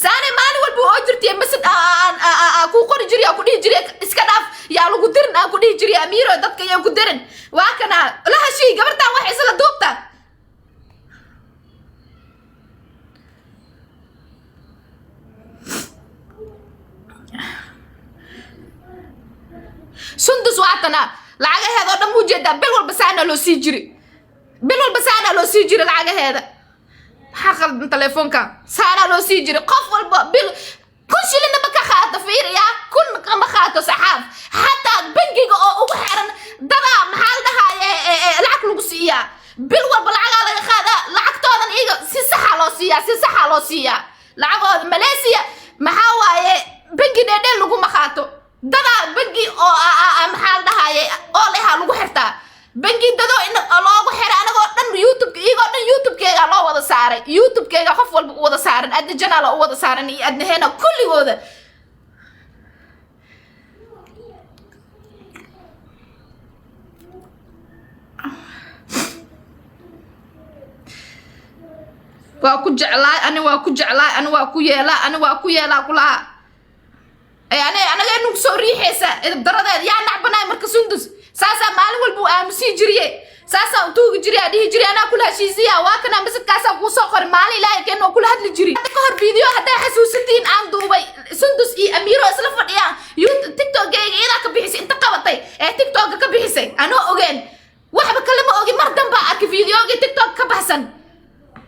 Saanay maalin walba oo jirtay masad kuu qori jiri, aa ku dhihi jiri iska dhaaf, yaa lagu dirin, aa ku dhihi jiri Amiiro dadka yaa ku dirin. Waa kana la heshii gabartan wax isla duubta. Sundus waatana lacagaheeda oo dhan muu jeedaa. Bil walba saanaa loo sii jiri, bil walba saanaa loo sii jiri lacagaheeda. Maxaa qaldan telefoonka? Saanaa loo sii jiri qof walba bil 1000 shilinna ma ka qaato. Fiiriya, 1000 kama qaato Saxaaf. Xataa bangiga oo ugu xiran dadaa, maxaa la dhahaaye, lacag lagu siiyaa. Bil walba lacagaa laga qaadaa. Lacagtoodan iyaga si saxa loo siiyaa, si saxa loo siiyaa lacagooda. Malaysia maxaa waaye, bangi dheedheel laguma qaato. Dadaa bangi oo maxaa la dhahaaye oo lehaa lagu xirtaa bangi dadoo in loogu xiray. Anagoo dhan YouTube, iyagoo dhan YouTube-keega loo wada saaray. YouTube-keega qof walba u wada saaran, Adna Janaala u wada saaran iyo Adnaheena kulligooda. Waa ku jeclaay ani, waa ku jeclaay ani, waa ku yeelaa ani, waa ku yeelaa kulaha. Ee ani anaga nugu soo riixaysa edab daradeeda yaa nacbanaay. Marka Sundus saasaa maalin walba u aamusii jiriye, saasaa u tuugi jiriya, dhihi jiriy anaa kula heshiisiya. Waa kana masadkaasaa kuu soo qoray. Maalin Ilaahay keen oo kula hadli jiri. Hadda ka hor video hadday xasuusantihiin aan duubay Sundus iyo Amiiro isla fadhiyaan, TikTok-gayga iyadaa ka bixisay. Inta qabatay ee TikTok-ga ka bixisay anoo ogeen, waxba kale ma ogi. Mar dambaa arkay videogii TikTok ka baxsan.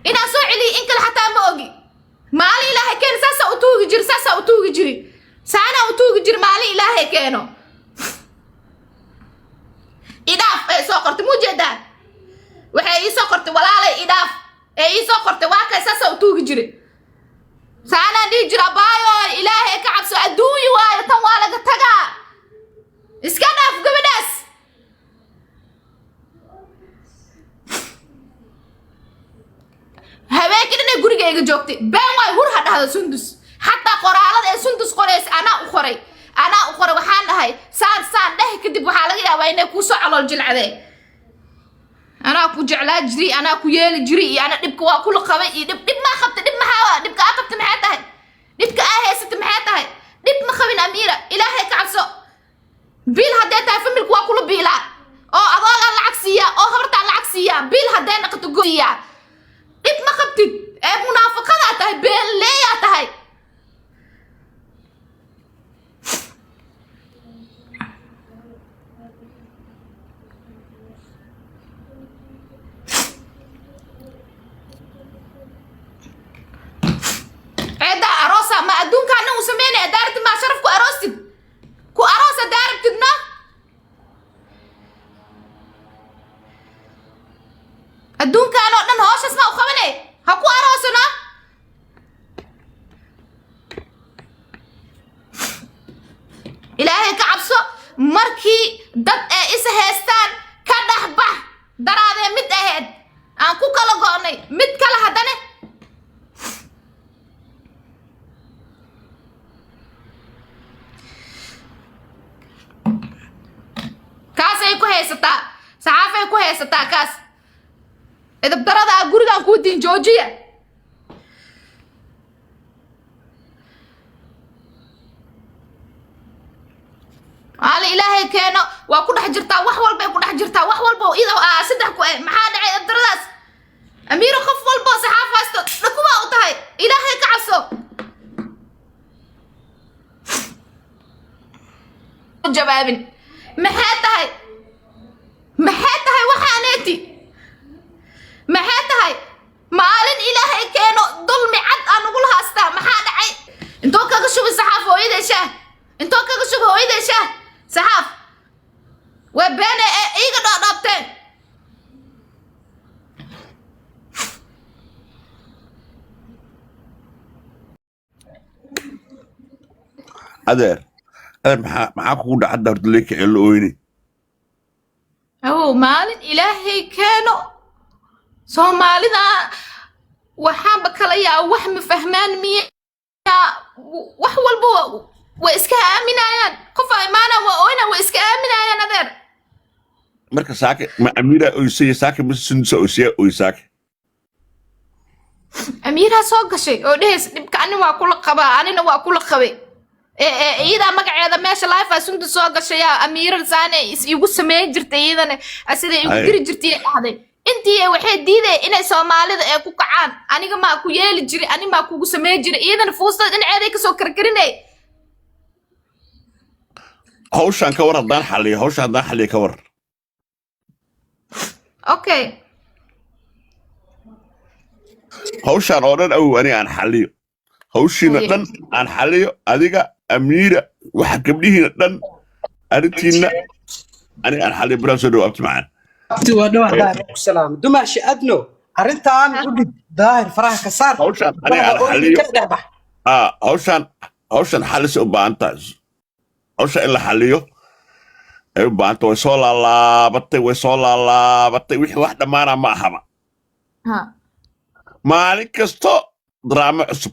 Inaan soo celiyay in kale xataa ma ogi. Maalin Ilaahay keeno saasaa u tuugi jiri, saasaa u tuugi jiri, saanaa u tuugi jiri. Maalin Ilaahay keeno idhaaf ee soo qortay, muu jeedaa? Waxay ii soo qortay walaalay idhaaf ee ii soo qortay. Waa kay, saasaa u tuugi jiri, saanaan dhihi jira. Abaayo, Ilaahay ka cabso, adduunyi waayo tan, waa laga tagaa. Iska dhaaf gabadhaas. Habeenkii dhan ay gurigayga joogtay. Been waay hur ha dhahdo Sundus. Xataa qoraalada ee Sundus qoraysa anaa u qoray, anaa u qoray. Waxaan dhahay saan saan dheh, kadib waxaa laga yaabaa inay kuusoo calool jilcadee. Anaa ku jeclaa jiri, anaa ku yeeli jiri, iyo ana dhibka waa kula qabay, iyo dhib dhib maa qabta? Dhib maxaa waa? Dhibka aa qabta maxay tahay? Dhibka aa haysata maxay tahay? Dhib ma qabin Amiira, Ilaahay ka cabso. Biil haddee tahay familku waa kula biilaa, oo adoogaa lacag siiyaa, oo habartaan lacag siiyaa. Biil haddee naqato gooyaa, dhib ma qabtid. Ee munaafaqadaa tahay, beenleeyaa tahay. Ceedda aroosa ma adduunkaana uu sameynaya? Daartid maa sharaf ku aroostid, ku aroos haddaa rabtidna. Adduunkaan oo dhan hooshaas ma u qabane, ha ku aroosana. Ilaahay ka cabso. Markii dad ee isa haystaan ka dhex bax. Daraadee mid ahayd aan ku kala go'nay, mid kale haddane. Kaasay ku haysataa, Saxaafay ku haysataa. Kaas edabdaradaa gurigaan kuu diin joojiya. Maalin Ilaahay keeno waa ku dhex jirtaa, wax walbay ku dhex jirtaa, wax walba iyadoo aa saddex ku eh. Maxaa dhacay edabdaradaas Amiiro? Qof walbo Saxaaf haysto dhakubaa u tahay. Ilaahay ka cabso. Jawaabin maxay tahay? Maxay tahay waxaaneeti? Maxay tahay? Maalin Ilaahay keeno dulmi cad aan nagula haastaa. Maxaa dhacay? Intoo kaga shubay Saxaaf hooyaday shaah, intoo kaga shubay hooyaday shaah. Saxaaf waa beene ee iiga dhoodhoobteen. Adeer, adeer, maxaa kugu dhaca? Horta leeka ee la ooyne. Awow, maalin Ilaahay keeno Soomaalida waxaanba kala yaa, wax ma fahmaan miya? Wax walba way iska aaminayaan. Qof aa imaana waa oyna, way iska aaminayaan adeer. Marka saake ma Amiira oysaya saake mise Sundusa oysaya oy saake? Amiiraa soo gashay oo dhehaysa dhibka Ani waa kula qabaa, anina waa kula qabay. Iyadaa magaceeda meesha live Sundus soo gashay, Amiira saane is igu sameyn jirtay, iyadana sida igu diri jirtay ay dhahday. Intii waxay diiday inay Soomaalida ee ku kacaan. Aniga maa ku yeeli jiray, ani maa kugu sameyn jiray. Iyadana fuustada dhinaceeday kasoo karkarinay. Hawshaan ka war haddaan xaliyo, hawshaan haddaan xaliyo ka war. Okay. Hawshaan oo dhan awow aniga aan xaliyo, hawshiina dhan aan xaliyo, adiga, Amiira, waxa gabdhihiina dhan, arrintiina aniga aan xaliyo. Baraan soo dhow, abti macaan. Abti, waa dhawaa. Daahir ku salaam. Dumaashi Adno, arrintan u dhig Daahir, faraha ka saar. Hawshaan aniga aan xaliyo. Ka dhex bax. Ah, hawshaan xalis u baahan tahay. Hawsha in la xaliyo ay u baahan tahay. Way soo laalaabatay, way soo laalaabatay. Wixii wax dhammaana ma ahaba. Maalin kasto drama cusub,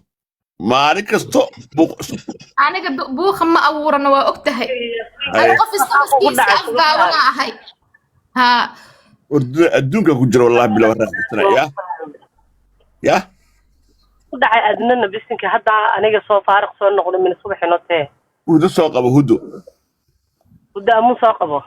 maalin kasto buuq cusub. Aniga buuqa ma abuurana, waa og tahay. Ani qof iska miskiiska afgaawana ahay, ha. Ordada adduunka ku jira, wallahi bila raaxaysana ya ya. Ku dhacay Adnana bisinka, hadda aniga soo faariq soo noqday min subaxi notee. Hudo soo qabo, Hudo. Hudda amu soo qabo.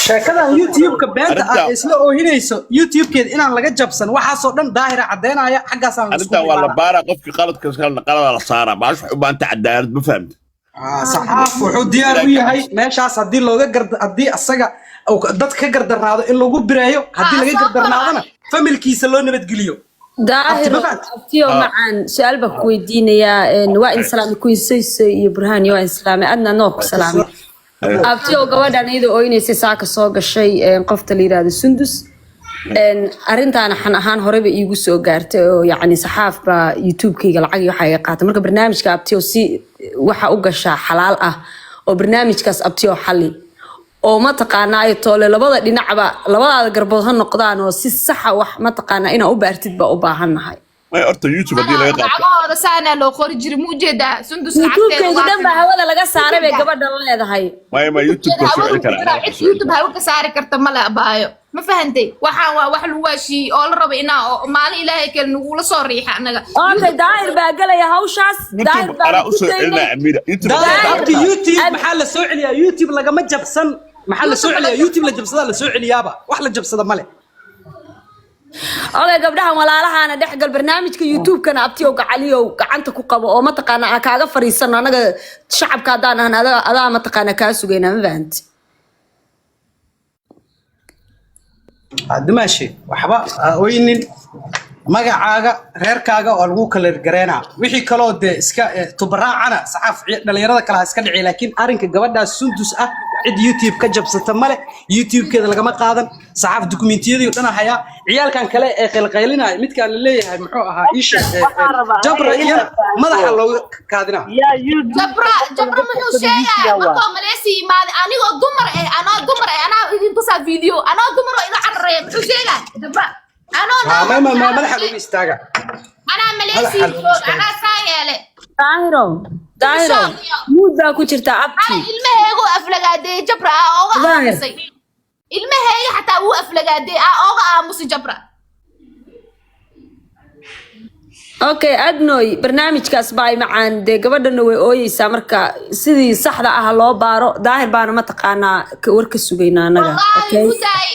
Sheekadan YouTube-ka beenta ah isla oohinayso, YouTube-keeda inaan laga jabsan, waxaasoo dhan Daahira caddeynaya, xaggaasaan la isku Arrintan waa la imaanaa. baaraa. Qofkii qaladka qalada la saaraa. Baash waxay u baahan tahay cadaalad, ma fahamta? Ah, Saxaaf wuxuu diyaar u yahay meeshaas haddii looga gard, haddii asaga uu dadka ka gardarnaado in lagu bireeyo, haddii laga Soo gardarnaadana familkiisa loo nabadgeliyo. Daahir. Abti, ma fahamtid? Abtiyo macaan, su-aal baan ku weydiinayaa. Waa in salaamay kuinsayso iyo Burhaan iyo waa in salaamay Adna noo ku salaamay. Abtiyo, gabadhan iyadoo ooynaysay saaka soo gashay, qofta la yiraahdo Sundus, arrintaana xan ahaan horeba iigu soo gaartay oo yacni Saxaaf baa YouTube-kayga lacag iyo waxaa iga qaatay. Marka barnaamijka, abtiyo, si waxa u gashaa xalaal ah oo barnaamijkaas, abtiyo, xalli oo mataqaanaa ay toole labada dhinacba labadaada garbood ha noqdaan oo si saxa wax mataqaanaa inaa u baartid baa u baahannahay. May, horta YouTube haddii laga qaato Lacagahooda saanaa loo qori jiray, ma ujeedaa Sundus lacagteeda? YouTube-kayga dhan baa hawada laga saaray bay gabadhan leedahay. May, may, YouTube ka soo celi karaa. Cid YouTube hawa ka saari karta male, abaayo, ma fahantay? Waxaan waa wax lagu waashiiyey oo la rabo inaa oo maalin Ilaahay kale nagula soo riixa annaga. Okay, Daahir baa gelaya hawshaas. Daahir YouTube baa anaa ku usoo daynay. celinaa, Amiira, YouTube. Daahir, abti, YouTube Ab- maxaa la soo celiyaa? YouTube lagama jabsan. Maxaa la soo celiyaa? YouTube la jabsadaa la soo celiyaaba, wax la jabsada male. Okay, gabdhahan walaalahaana dhexgal barnaamijka YouTube-kana, abtiyow gacaliyow gacanta ku qabo oo mataqaana aa kaaga fariisano annaga shacabka haddaan ahan adaa mataqaana kaa sugaynaa, ma fahanti? Dumaashi, waxba ha oynin. Magacaaga, reerkaaga waa lagu kala gareynaa. Wixii kaloo dee iska tubaraacana Saxaaf dhalinyarada kale ha iska dhici, laakiin arrinka gabadhaas Sundus ah cid YouTube ka jabsata male, YouTube-keeda lagama qaadan. Saxaaf dokumentiyadii oo dhan hayaa. Ciyaalkan kale ee qaylqaylinaya, midkaan la leeyahay muxuu ahaa, isha Waxaan rabaa Jabra aniga iyana inaan madaxa looga kaadinaa. Yaa YouTube Jabra, Jabra muxuu sheegaa markoo Maleesi yimaaday? Anigoo dumar eh, anoo dumar eh, anaa idin tusaa video anoo dumar oo iga cararaya. Muxuu sheegaa Jabra anoo Ma madaxa looga istaaga. Anaa Maleesi Madaxa looga joog istaaga. Anaa saa yeele. Daahiro, Daahiro, muud baa ku jirtaa, abti. Ana ilmaheegu aflagaadeeyey Jabra aa ooga Daahir. aamusay. Ilmaheega xataa wuu aflagaadeeyey, aa ooga aamusay Jabra. Okay, Adnoy, barnaamijkaas baa ay macaan dee gabadhana way ooyeysaa. Marka sidii saxda ah loo baaro. Daahir baana mataqaanaa war ka sugaynaa annaga. Wallaahi. Okay. Hudaay,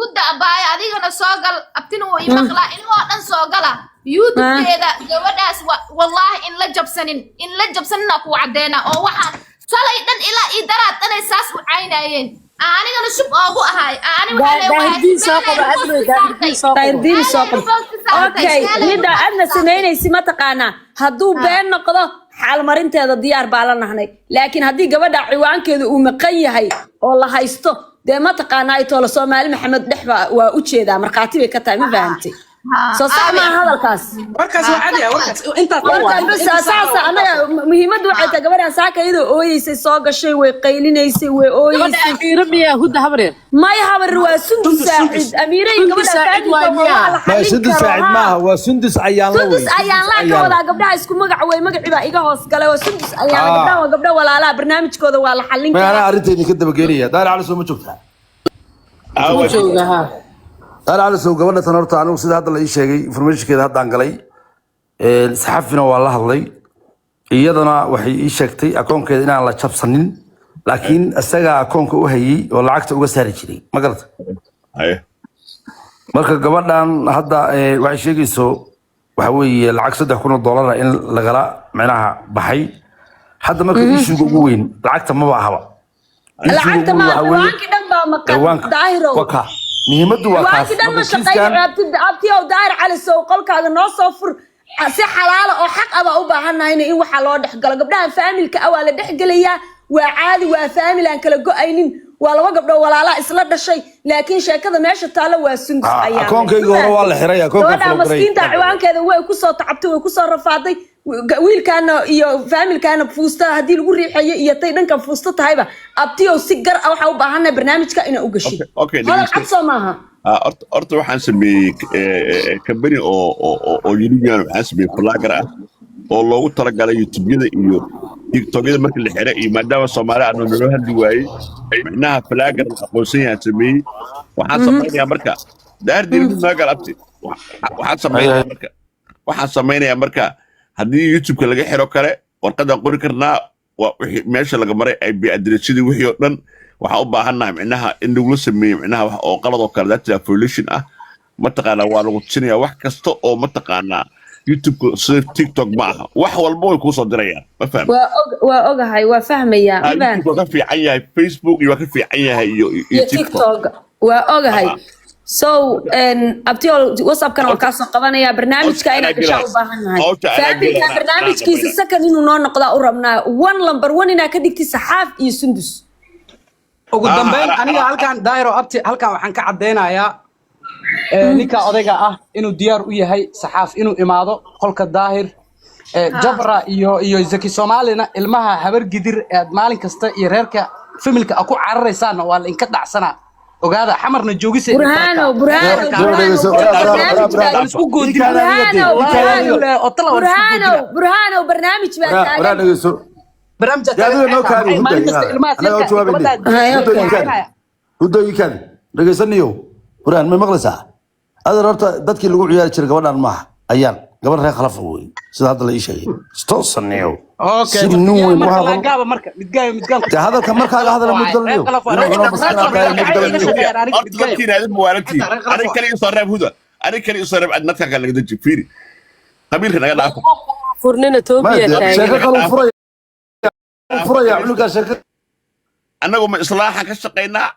Hudda abaayo, adigana soo gal, abtina wuu imaqlaa, ilmahoo dhan soo gala. YouTube-keeda gabadhaas wallaahi in la jabsanin, in la jabsanina kuu caddeena oo waxaan shalay dhan ilaa ii daraad dhanay saas u caynayeen. Anigana shub oogu ahay. Ani waxaa leeyahay Daahirdiin soo qabo, Adnoy, Daahirdiin soo qabo. Daahirdiin soo qabo. Okay, midda adna samaynaysi mataqaanaa, hadduu been noqdo xaalmarinteeda diyaar baa la nahnay, laakiin haddii gabadha ciwaankeeda uu maqan yahay oo la haysto, dee mataqaanaa ay toola Soomaali Maxamed dhex baa waa u jeedaa, markhaati bay ka tahay, ma fahantay? Soo sax maaha hadalkaas? Warkaas waa cadi ah, warkaas intaas. Warkaan bas saasa annaga muhiimaddu waxay tahay gabadhan saaka iyadoo ooyeysay soo gashay, way qaylinaysay, way Gabadha ooyeysay. Amiiro miyaa, Hudda habaryar? May, habar, waa Sundus. Sundus, Sundus. Saacid Amiire iyo Sundus gabadha Saacid faamilka waay waa miyaa? la Ma xallin Sundus karo. Saacid Haa. maaha, waa Sundus ayaan la Sundus wey. ayaan laa ka wadaa, gabdhaha isku magac wey, magacii baa iga hoos galay. Waa Sundus ayaan. Gabdhaha waa gabdho walaalaha, barnaamijkooda waa la xallin Ma anaa karaa. arrinta idinka dabageynaya. Daahir Cali, soo ma joogtaa? Aawa. Jooga, haa. Daahir Cali Sow, gabadha tan horta anigu sida hadda la ii sheegay, informationkeeda haddaan galay, saxafina waa la hadlay. Iyadana waxay ii sheegtay akoonkeeda inaan la jabsanin, laakiin isagaa akoonka u hayay oo lacagta uga saari jiray, ma garata? Haye. Marka gabadhan hadda waxay sheegayso waxa weeye lacag $3,000 in lagala micnaha baxay hadda. Marka issuega ugu weyn lacagta maba ahaba. Lacagta ma, ciwaankii dhan baa maqan, Daahirow. Waka muhiimaddu waa kaas. Ciwaankii dhan ma Marka shaqeyn. Abtiyow, Daahir Cali Sow, qolkaaga noo soo fur. Si xalaala oo xaq ah baa u baahannahayna in waxaa loo dhex galo. Gabdhaha faamilka ah waa la dhex gelayaa, waa caadi, waa faamil aan kala go-aynin, waa laba gabdho walaalaa isla dhashay, laakiin sheekada meesha taalla waa Sundus. Ayaa Akoonkayga hore waa la xiray, akoonka gabadha flow garay. maskiinta ciwaankeeda way kusoo tacabtay, way kusoo rafaaday. Wiilkaana iyo faamilkaana fuusta haddii lagu riixayo iyo tay dhankan fuusto tahayba, abtiyow, si gar ah waxaa u baahannahay barnaamijka inaa u gashay. Okay, Hadal dhegeyste. cad soo maaha? Horta waxaan sameeyey company oo European, waxaan sameeyey blogger ah oo loogu talagalay YouTubeyada iyo TikTokyada marka la xiray, iyo maadaama Soomaali aanu naloo hadli waayey, micnaha blogger la aqoonsan yahay sameeyey. Waxaan samaynayaa marka daar diirin naga abti. Waxaan samaynayaa marka, waxaan samaynayaa marka haddii YouTube-ka laga xiro kale, warqadaan qori karnaa, waa wixii meesha laga maray, IP addressadii, wixii oo dhan. Waxaan u baahannahay micnaha in lagula sameeyo micnaha wax oo qalad oo kale, that is a violation ah, mataqaanaa. Waa lagu tusinaya wax kasta oo mataqaanaa. YouTube sida TikTok ma aha, wax walba way kuu soo dirayaan, ma fahmi? Waa ogahay, waa fahmayaa, ma fahan? YouTube waa ka fiican yahay Facebook iyo waa ka fiican yahay iyo iyo TikTok. TikTok waa ogahay. So abtiol, WhatsAppkana waa kaasoo qabanaya. Barnaamijka inaa gashaa u baahan nahay. Hawsha anaa Faamilka gelaa. barnaamijkiisa sakan inuu noo noqdaa u rabnaa. One number one inaa ka dhigti Saxaaf iyo Sundus. Ugu dambeyn, aniga halkan, Dairo abti, halkan waxaan ka caddaynayaa ninka odayga ah inuu diyaar u yahay Saxaaf inuu imaado qolka Daahir, Jabra iyo Zaki Soomaalina, ilmaha Habar Gidir aad maalin kasta iyo reerka familka a ku cararaysaanna waa la inka dhacsanaa. Ogaada, Xamarna joogisa. Burhano, Burhano, Burhano, Isku goodina. Burhano, Burhano, Burhano, Burhano, barnaamij baa Waraa taagan. Dhegeyso. Barnaamij. Dee adiga noo kaadi, Huda, Maalin kasta ilmahaas anaga yarka jawaabayne. gabadha. Huda ii kaadi, Huda ii kaadi, dhegeysaniyow. Burhaan, ma maqlaysaa? Adeer, horta dadkii lagu ciyaari jiray gabadhan maaha. Ayaan gabadh reer Khalafa wey, sida hadda la ii sheegay. Istoosaniyow. Okay. Si nin weyn u marka hadal. Laagaaba marka midgaayo midgaan. Dee hadalka markaaga hadala, mudgalniyo inuu cunoo maskaxda mudgalniyo. Horta dadkiina adin muwaalantiin. Aniga kale isoo reeb, Huda, aniga kale isoo reeb. Adnadka kale naga deji, fiiri, qabiilka naga dhaafa. Furnina Toobiya Ma sheeko taagan. kaluu furaya, furaya cunugaa sheeko. Annagu ma islaaxa ka shaqaynaa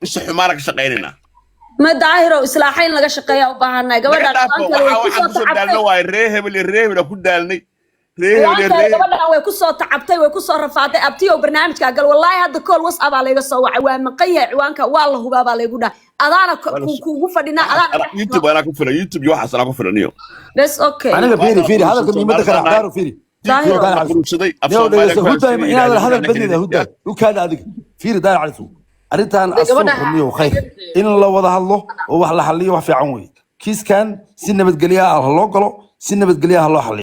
mise xumaana ka shaqaynaynaa? Ma Daahirow, islaaxa in laga shaqeeya u baahannahay. Naga Gabadhan dhaafo. ciwaankeeda way Waxaa kusoo waxaan kusoo tacabtay. daalna waaye ree hebel iyo ree hebel aan ku daalnay, ree hebel iyo Ciwaankeeda ree. Gabadhan way kusoo tacabtay, way kusoo rafaaday. Abtiyow, barnaamijkaa gal. Wallaahi hadda kool WhatsApp aa layga soo wacay, waa maqan yahay ciwaanka, waa la hubaa baa laygu dhahay. Adaana kuugu fadhinaa, adaana. YouTube anaa ku filan, YouTube iyo waxaas anaa ku filan iyo Bes, okay. Aniga fiiri, fiiri hadalka muhiimadda kale, Daaro, fiiri. Daahiro. Quruxsaday af Niyow, Soomaaliya dhegeyso ku Huda, hadashay. inaadan hadal badnida. Huda, u kaada adiga. Fiiri, Daahir Cali Sow, arrintan Gabadha asuuqu niyow khayr in la wada hadlo oo wax la xaliyo wax fiican wey. Kiiskan si nabadgelyo ah ha loo galo, si nabadgelyo ah ha loo xaliyo.